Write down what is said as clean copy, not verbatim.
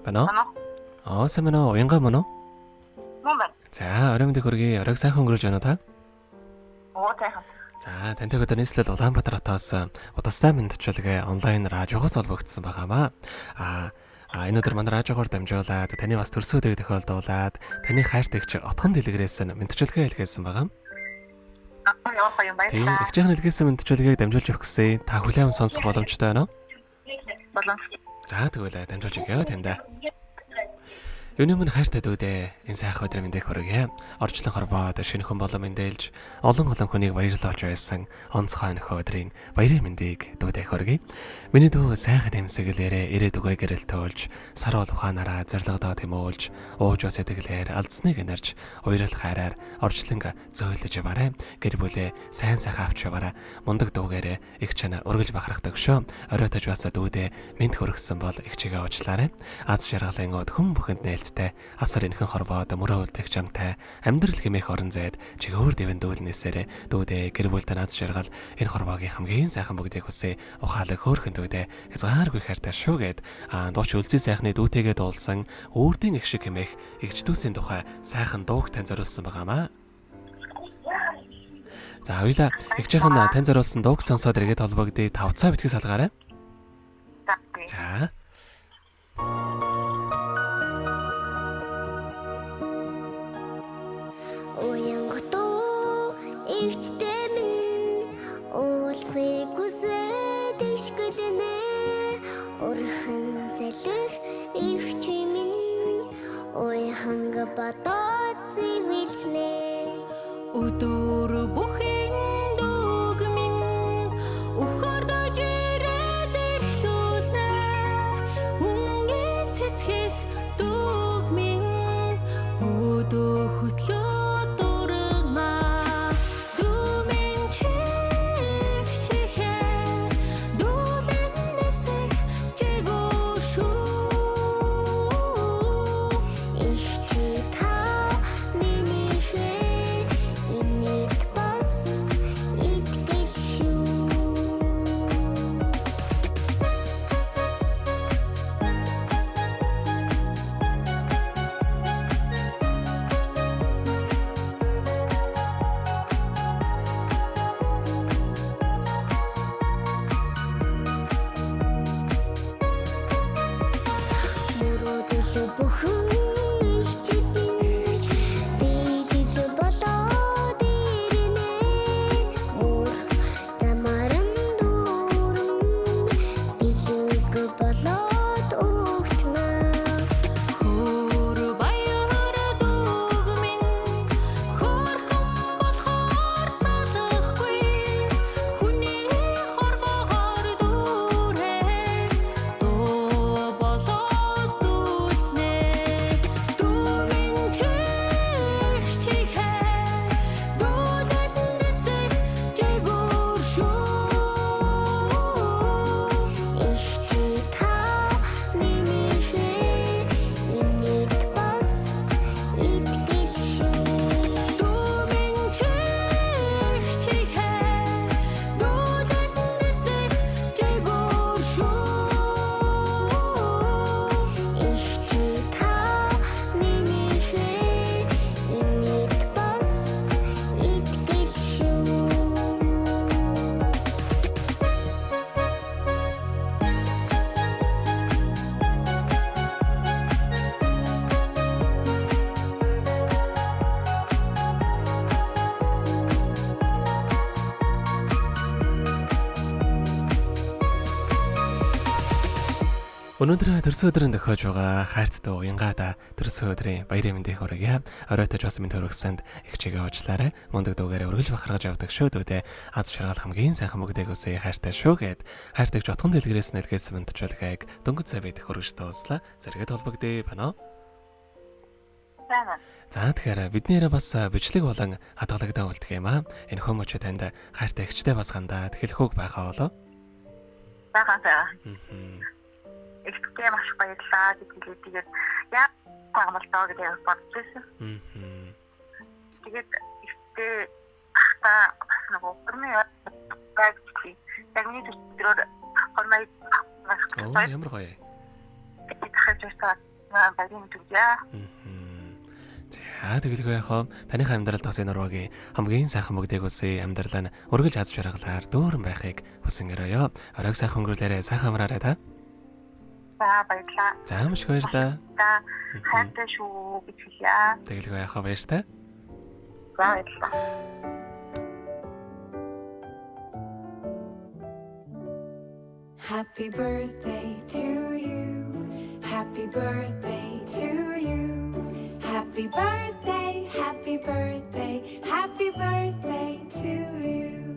Байна уу? Аа, сайн байна уу? Уянга мөн үү? Мөн байна. За, оройн мэндийг хүргэе. Оройг сайхан өнгөрөөж байна уу та? Оо, сайхан. За, тантай өдөр нийслэл Улаанбаатар хотоос удастай мэндчилгээ онлайн радиогоос холбогдсон байгаамаа. Аа, энэ өдөр манай радиогоор дамжуулаад таны бас төрсөн өдрийг тохиолдуулаад таны хайртагч Отхон дэлгэрээс нь мэндчилгээ илгээсэн байгаа. Ямар гоё юм Тийм, баярлалаа. эгчийн илгээсэн мэндчилгээг дамжуулж өгөх гэсэн. Та хүлээн сонсох боломжтой байна уу? Боломжтой. За, тэгвэл дамжуулж өгье таньда. Юуны өмнө хайртай дүүдээ энэ сайхан өдрийн мэндийг хүргье. Орчлон хорвоод шинэхэн болон мэндэлж олон олон хүнийг баярлуулж байсан онцгой нөхөө өдрийн баярын мэндийг дүүдээ хүргье. Миний дүү сайхан нэмсэглээрээ ирээдүгөө гэрэлтүүлж, сар бол ухаанаараа зоригдоо тэмүүлж, ууж ус сэтгэлээр алдсныг энерж, уярал хайраар орчлон зөөлөж яваарай. Гэр бүлээ сайн сайхан авч яваарай. Мундаг дүүгээрээ их чана үргэлж бахархдаг шүү. Оройтож бас дүүдээ мэд хөргсөн бол их чигээ уучлаарай. Аз жаргалын өд хүн бүхэнд нээлттэй асар энхэн хорвоод мөрөө үлдэх чамтай амьдрал хэмээх орон зайд чигээр дэвэн дүүлнээсээрээ дүүдээ гэр бүлтэй аз жаргал энэ хорвоогийн хамгийн сайхан бүгдийг хүсье. Ухаалаг хөөрхөн дүүдээ хязгааргүй хайртай шүү гэд дууч үлзий сайхны дүүтэйгээ дуулсан үрдийн их шиг хэмээх эгч дүүсийн тухай сайхан дууг тань зориулсан байгаамаа. За хоёлаа эгчийнх нь тань зориулсан дууг сонсоод эргээд холбогдъё. Тавцаа битгий салгаарай. За. За. Уянгатуу эгчтэй минь уулзахыг хүсээд ишгэлнэ. Урхан салхи эгч минь уяханг бодоод зэвэлснэ. Өдөр бүхэн дүүг минь өхөрдөж ирээд эхлүүлнэ. Өнгийн цэцгээс дүүг минь өдөө хөтлөө дургана. Дүү минь чих чихээ дүүлэн нисэх чигүү шүү. Эгч та минийхээ инээд бас итгэл шүү. Мөрөөдөл бүхэн эгчид минь биелэл болоод ирнэ. Мөр замаар нь дүүрэн бэлэг болоод өгтнө. Хөр баяр дүүг минь хөөрхөн болохоор салахгүй. Хүний хорвоогоор дүүрэн дуу болоод дүүлтнэ. Дүү минь чих чихээ дүүдэд нисэх чигүүр шүү. Эгч та минийхээ инээд бас итгэл шүү. Дүү минь чих чихээ дүүдэд нисэх чигүүр шүү. Эгч та минийхээ инээд бас итгэл шүү. Өнөөдөр төрсөн өдрийн тохиож байгаа хайрт дүү Уянгаада төрсөн өдрийн баярын мэндийг хүргье. Оройтож бас мэнд хүргэсэнд их чигээ уучлаарай. Мундаг дүүгээрээ үргэлж бахархаж явдаг шүү дүүдээ. Аз жаргал хамгийн сайхан бүгдийг хүсье. Хайртай шүү гэд хайртагч Отхон дэлгэрээс нэлгээсэн мэндчилгээг дөнгөж цай бид хүргэж дууслаа. Зэрэгэд холбогдъё байна уу? Сайн байна. За тэгэхээр бидний яриа бас бичлэг болон хадгалагдсан үлдэх юм аа. Энэ хүмүүч танд хайртай эгчтэй бас хандаад хэлэх үг байгаа болов? Сайхан сайхан. Аа. Эгчтэй маш их баярлалаа гэж хэлээ. Тэгээд яа юм л доо гэж бодож байсан. Аа. Тэгээд эгчтэй ахта бас нөгөө гормын байж чи. Яг миний төсөөрөөр гормын маш Оо ямар гоё. гэж хавж байсан. Аа баярын төрье. За тэгэлгүй яах вэ? Таныхаа амьдралд бас энэ урвагийн хамгийн сайхан бүгдийг хүсье. Амьдрал нь үргэлж аз жаргалаар дүүрэн байхыг хүсэн өрөөё. Оройг сайхан өнгөрүүлээрэй. Сайхан амраарай та. За баярлалаа. За маш их баярлалаа. За хайртай шүү гэж хэлье. Тэгэлгүй яах вэ? Баяртай. За баярлалаа. Happy birthday to you. Happy birthday to you. Happy birthday, happy birthday, happy birthday to you.